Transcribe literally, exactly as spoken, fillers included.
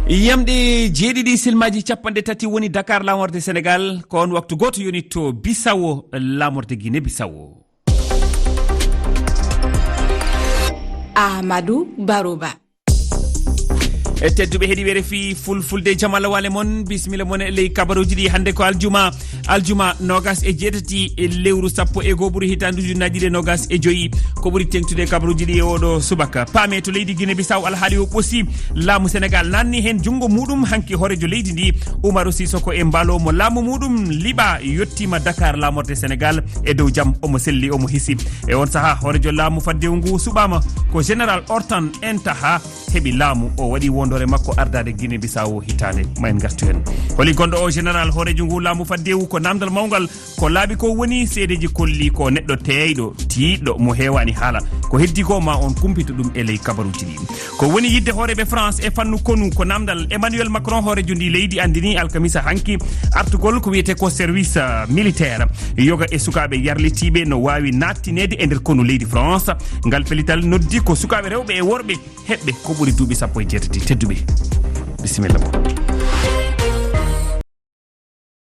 Yamɗe jeeɗiɗi silmaaji capanɗe tati woni Dakar laamorde Senegal, ko on waktu gooto yoni to Bisawo laamorde Guinée Bisawo. Ahmadou Baroba. E tedduɓe heɗiiɓe R F I Fulfulde, jam Allah wale mon, bisimilla mon e ley kabaruuji ɗi. Hannde ko aljuma, aljuma noogas e jeetati e lewru sappo e goo ɓuri hitaande ujunnaji ɗiɗi e noogas e joyi. Ko ɓuri teŋtude e kabaruuji ɗi e oɗo subaka. Paame to leydi Guinée Bissau, alhaali o ɓosi. Laamu Senegal nanni heen junngo muuɗum. Hanki hooreejo leydi ndi, Umaru Sisoko Embalo, mo laamu muuɗum liɓa, yottiima Dakar laamorde Senegal e dow jam, omo selli, omo hisi. E on sahaa, hooreejo laamu faddewu ngu suɓaama ko Général Ortan Entaha, heɓi laamu, o waɗi wondoore makko ardaade Guinée Bissau hitaande. Ma en ngartu heen. Holi gonɗo o général hooreejo ngu laamu faddewu? Ko naamndal mawngal, ko laabi ko woni, seedeeji kolli ko neɗɗo teeyɗo, tiiɗɗo, mo heewaani haala. Ko heddi ko, ma on kumpito ɗum e ley kabaruuji ɗi. Ko woni yiɗde hooreeɓe France e fannu konu? Ko naamndal. Emmanuel Macron, hooreejo ndi leydi, anndini alkamisa hanki artugol ko wiyetee ko service, ah, militaire. Yoga e sukaaɓe yarlitiiɓe no waawi naattineede e nder konu leydi France. Ngal pellital noddi ko sukaaɓe rewɓe e worɓe heɓɓe ko ɓuri duuɓi sappo e jeetati. Tedduɓe, bisimilla mon.